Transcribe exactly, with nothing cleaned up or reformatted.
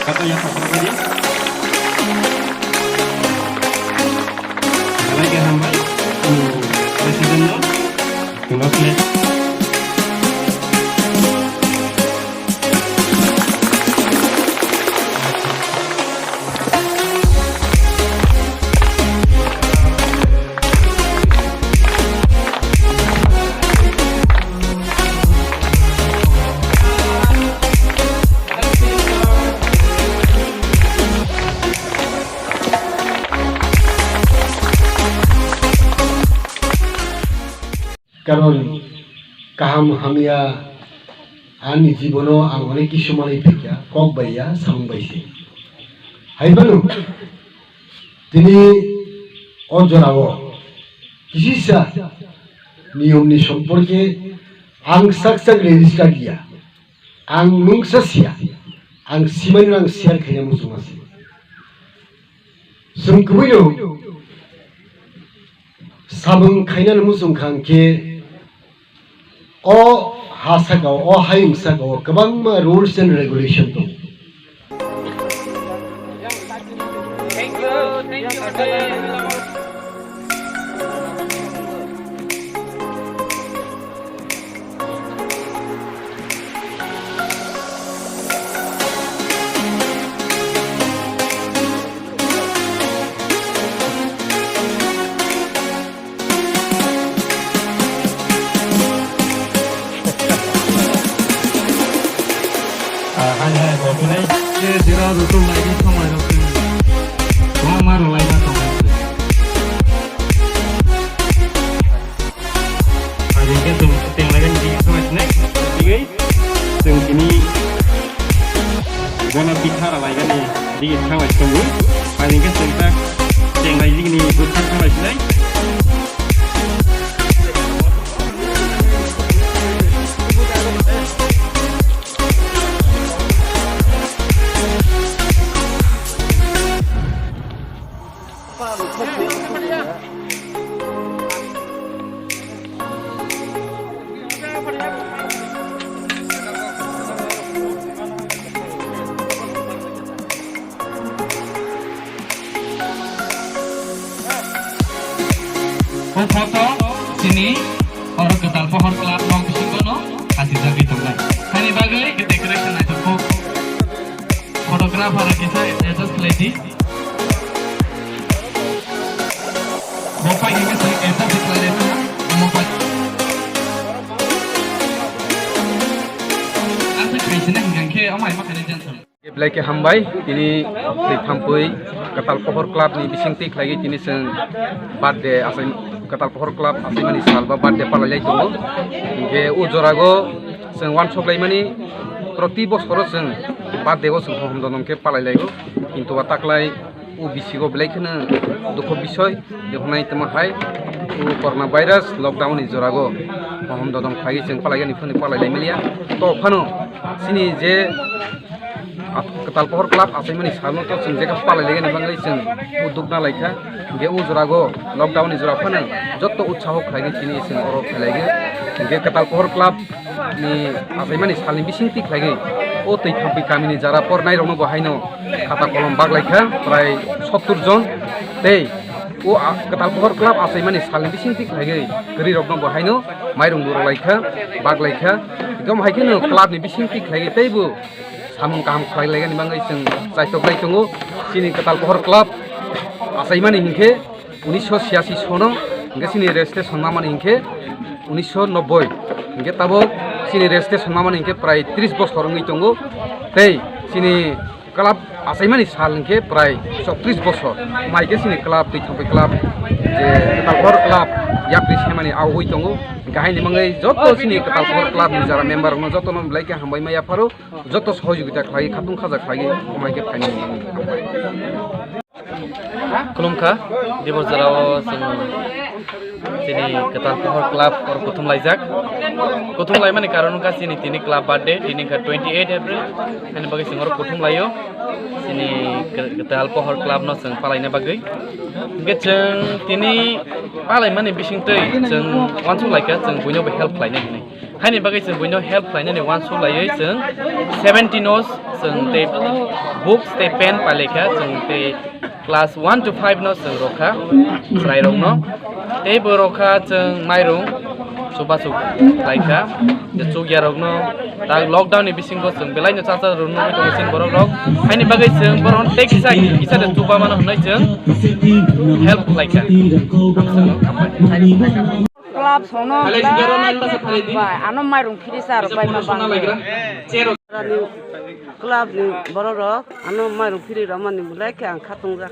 Belai khe hambai. President no. Tino khe. Karon kaham hamya ani jibono ang onek kisu manwi phaikha, kok bai ya, samung bai se. Hai phano tini o jorao kisisa niyomni somporke ang sak sak register ya. Ang mungsa sia, ang simani ang share khaina muchungma se. Chwng kwbwino samung khainani muchung kha hwnkhe o ha saka o, o hayung saka o kwbangma rules and regulation tongo. Ah, hai, hai, bo, bo, hai. Ye, jera, rutum, lai, di, thong, lai, rok, di. Wang, ma, rok, lai, ma, thong, lai, di. Hai, di, ke, tum, ting, lai, di, thong, lai, di, di, di, chwng tini bono pitha rwlaigani digi thanglai tongo. Bai hwnkhe chwng tak chenglai digini bwkhak thanglai sinai. O photo chini oro Kwtal Pohor Club nok bisingo no khachijagwi tongnai. Hani bagwi decoration naithok kuk. Photographer kisa adjust khlai di. Bo pai khe kisa adjust khlai di. Omo pai. Asa khaisina hingkhe omo hai ma khainai jensam. Belai khe hambai, tini twi thampui Kwtal Pohor Club ni bising twi khlaiwi tini chwng birthday asai, Kwtal Pohor Club asaimani sal ba birthday palai lai tongo. Hinkhe o jorago chwng uansuk laimani proti bosoro chwng birthday o chwng hohom donom khe palai laio. Kintu o taklai o bisigo belai kheno dukho bisoi, je hwnai tamo hai o corona virus lockdown ni jorago hohom donom khlaiwi chwng palai yani phano palai lai manya. To phano chini je Kwtal Pohor Club achaimani salno to chwng jekha palai laigani bagwi chwng uddog na laikha. Hinkhe o jorago lockdown ni jora phano jotto utsaho khlaigwi chini chwng oro khlailaigwi. Hinkhe Kwtal Pohor Club ni achaimani salni bisingtwi khlaigwi o twi thampui kamini jara pornairokno bo haino khata kolom baglaikha prai sottur jon tei o a-, Kwtal Pohor Club achaimani salni bisingtwi khlaigwi kwrwirokno bo haino mairung bo rwlaikha, baglaikha. Ekdom hai kheno club ni bisingtwi khlaigwi teibo samung kaham khlai laigani bagwi chwng chaitok lai tongo. Chini Kwtal Pohor Club achaimani hinkhe unisho siasi sono, hinkhe chini registration mamani hinkhe unisho nobboi. Hinkhe tabok chini registration mamani hinkhe prai tris bosor wngwi tongo. Tei chini club achaimani sal hinkhe prai chowtris bosor. Mai khe chini club, twi thangbai club, je Kwtal Pohor Club yapri semani augwi tongo. Hinkhe haini mangwi joto chini Kwtal Pohor Club ni jara member rokno jotono belai khe hambai ma yapharo. Joto sohojogita khlai, khatung khaja khlai, omo hai khe phainai. Khulumkha, dibor jorao chwng chini Kwtal Pohor Club oro kuthum laijak. Kuthum laimani karon wngkha chini tini club birthday, tini wngkha twenty eight April, ani bagwi chwng oro kuthum laio. Chini Kwtal Pohor Club no chwng palaina bagwi. Hwnkhe chwng tini palaimani bisingtwi chwng uansuk laikha, chwng buino bo help khlainai hinwi. Haini bagwi chwng buino help khlainani uansuk laiwi chwng seventy no chwng tei books tei pen pailai kha, chwng tei class one to five no chwng rw kha chwrairokno. Tei bo rw kha chwng mairung chubachu khlai kha, je chukyarokno tak lockdown ni bisingo chwng belaino cha cha rw nugwi tongo chini borok rok. Haini bagwi chwng borok tei kisa kisa de chuba mano hwnwi chwng help khlai kha. Hamsano hambai. Club sono bai ano mairung phiri sa rok bai ma bang. Club ni borok rok ano mairung phiri rok mani bulai khe ang khatung jak.